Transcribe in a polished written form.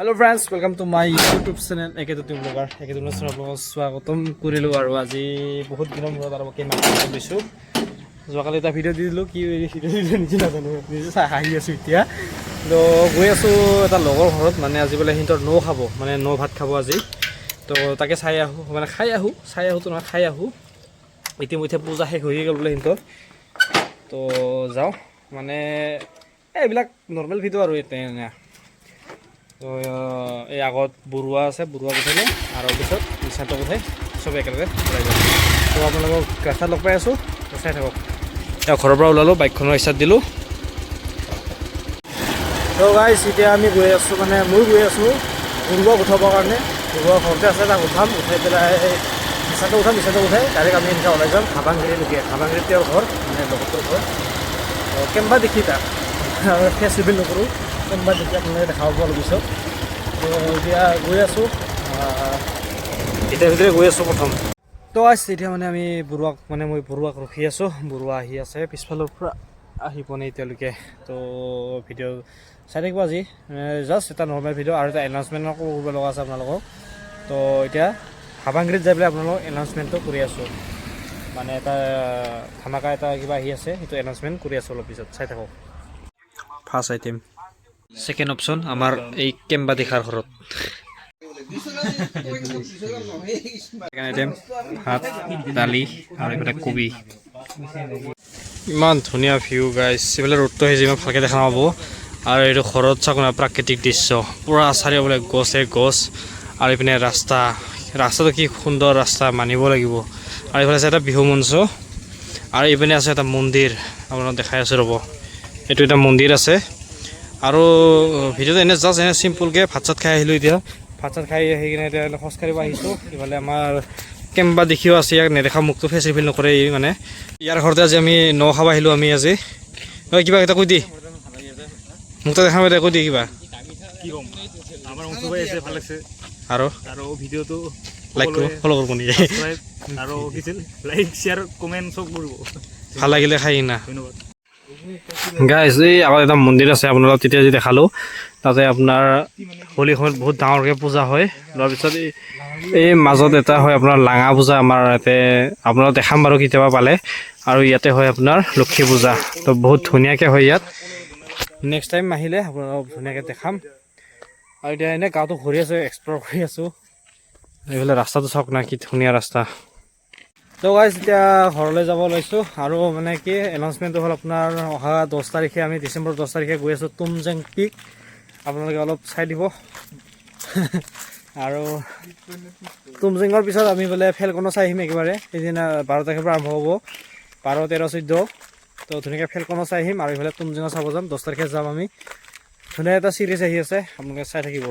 Hello friends, welcome to my YouTube channel একেদুটি blogger. একেদুটি channel আপোনালোকক স্বাগতম কৰিলোঁ। আৰু আজি বহুত দিনৰ মূৰত আৰু কেমেৰা লৈছোঁ। যোৱাকালি এটা ভিডিঅ' দি দিলোঁ। কি ভিডিঅ' দিলোঁ নিজে নাজানো, নিজে চাই হাঁহি আছোঁ এতিয়া। তো গৈ আছোঁ এটা লগৰ ঘৰত, মানে আজি বোলে সিহঁতৰ ন খাব, মানে ন ভাত খাব আজি। তো তাকে চাই আহোঁ, মানে খাই আহোঁ, চাই আহোঁতো নহয়, খাই আহোঁ। ইতিমধ্যে পূজা শেষ হৈয়ে গ'ল বোলে সিহঁতৰ। তো যাওঁ, মানে এইবিলাক নৰ্মেল ভিডিঅ' আৰু এতিয়া এনে। তো এই আগত বৰুৱা আছে, বৰুৱা উঠাই আৰু পিছত নিশান্তক উঠাই চবে একেলগে ওলাই যাম। তো আপোনালোকক ৰাস্তাত লগ পাই আছোঁ, তো চাই থাকক। এতিয়া ঘৰৰ পৰা ওলালোঁ, বাইকখনৰ ষ্টাৰ্ট দিলোঁ। তো গাইছ, এতিয়া আমি গৈ আছোঁ, মানে মই গৈ আছোঁ বৰুৱাক উঠাবৰ কাৰণে। বৰুৱা ঘৰতে আছে, তাক উঠাম, উঠাই পেলাই নিশান্তক উঠাম, নিশান্তক উঠাই ডাইৰেক্ট আমি এনেকৈ ওলাই যাম হাবাংগিৰিলৈকে। হাবাংগিৰিত তেওঁৰ ঘৰ, মানে লগৰটোৰ ঘৰ। তো কেম্বা দেখি তাক ফেচ ৰিভিল নকৰোঁ, কেম্বা দেখি আপোনালোকে দেখা পাব অলপ পিছত। তো এতিয়া গৈ আছোঁ, এতিয়া ভিতৰে গৈ আছোঁ প্ৰথম। তো আছে এতিয়া মানে আমি বৰুৱাক, মানে মই বৰুৱাক ৰখি আছোঁ। বৰুৱা আহি আছে, পিছফালৰ পৰা আহি পোৱা নাই এতিয়ালৈকে। তো ভিডিঅ' চাই থাকিব। আজি জাষ্ট এটা নৰ্মেল ভিডিঅ' আৰু এটা এনাউন্সমেণ্ট কৰিব লগা আছে আপোনালোকক। তো এতিয়া হাবাংগিৰিত যাই পেলাই আপোনালোকক এনাউন্সমেণ্টটো কৰি আছোঁ, মানে এটা ধামাকা এটা কিবা আহি আছে, সেইটো এনাউন্সমেণ্ট কৰি আছোঁ অলপ পিছত, চাই থাকক। ফাৰ্ষ্ট আইটেম, ছেকেণ্ড অপশ্যন, আমাৰ এই কেম্বা দেখাৰ ঘৰত ছেকেণ্ড আইটেম ভাত, দালি আৰু এইফালে কবি। ইমান ধুনীয়া ভিউ গাইছ। এইফালে ৰ'দটো আহিছে, ইমান ভালকৈ দেখা নাপাব। আৰু এইটো ঘৰত চাওক না, প্ৰাকৃতিক দৃশ্য, পূৰা চাৰিওফালে গছে গছ আৰু এইপিনে ৰাস্তা। ৰাস্তাটো কি সুন্দৰ ৰাস্তা, মানিব লাগিব। আৰু এইফালে আছে এটা বিহু মঞ্চ আৰু এইপিনে আছে এটা মন্দিৰ, আপোনাক দেখাই আছোঁ ৰ'ব। এইটো এটা মন্দিৰ আছে। আৰু ভিডিঅ'টো এনে জাষ্ট এনে চিম্পুলকৈ ভাত চাত খাই আহিলোঁ। এতিয়া ভাত চাত খাই আহি কিনে এতিয়া খোজকাঢ়িব আহিছোঁ। ইফালে আমাৰ কেম্বা দেখিও আছে, ইয়াক নেদেখা, মুখটো ফেচ ৰিভিল নকৰে ই। মানে ইয়াৰ ঘৰতে আজি আমি ন খাব আহিলোঁ আমি আজি। ঐ, কিবা এটা কৈ দি, মুখটো দেখা পাই, কৈ দি কিবা। কি ক'ম, আমাৰ অংশু ভাই আছে, ভাল লাগছে। আৰু আৰু ভিডিঅ'টো লাইক কৰিব, ফ'ল' কৰিব নেকি? ছাবস্ক্ৰাইব আৰু কি লাইক, শ্বেয়াৰ, কমেণ্ট চব কৰিব। ভাল লাগিলে খাই কিনা। ধন্যবাদ। গাইজ, এই আগত এটা মন্দিৰ আছে, আপোনালোক তেতিয়া যি দেখালোঁ, তাতে আপোনাৰ হোলীৰ সময়ত বহুত ডাঙৰকৈ পূজা হয়। লোৱাৰ পিছত এই মাজত এটা হয় আপোনাৰ লাঙা পূজা, আমাৰ ইয়াতে আপোনালোক দেখাম বাৰু কেতিয়াবা পালে। আৰু ইয়াতে হয় আপোনাৰ লক্ষী পূজা। তো বহুত ধুনীয়াকৈ হয় ইয়াত। নেক্সট টাইম আহিলে আপোনালোকক ধুনীয়াকৈ দেখাম। আৰু এতিয়া এনেই গাঁৱটো ঘূৰি আছোঁ, এক্সপ্ল'ৰ কৰি আছোঁ। এইফালে ৰাস্তাটো চাওক না, কি ধুনীয়া ৰাস্তা। তো গাইজ, এতিয়া ঘৰলৈ যাব লৈছোঁ। আৰু মানে কি এনাউন্সমেণ্টটো হ'ল আপোনাৰ অহা 10 তাৰিখে, আমি ডিচেম্বৰ 10 তাৰিখে গৈ আছোঁ তুমজেং পিক। আপোনালোকে অলপ চাই দিব। আৰু তুমজেঙৰ পিছত আমি বোলে ফেলকনো চাই আহিম একেবাৰে। সেইদিনা 12 তাৰিখৰ পৰা আৰম্ভ হ'ব, 12, 13, 14। তো ধুনীয়াকৈ ফেলকনো চাই আহিম আৰু এইফালে তুমজেঙো চাব যাম। 10 তাৰিখে যাম আমি। ধুনীয়া এটা চিৰিজ আহি আছে, আপোনালোকে চাই থাকিব।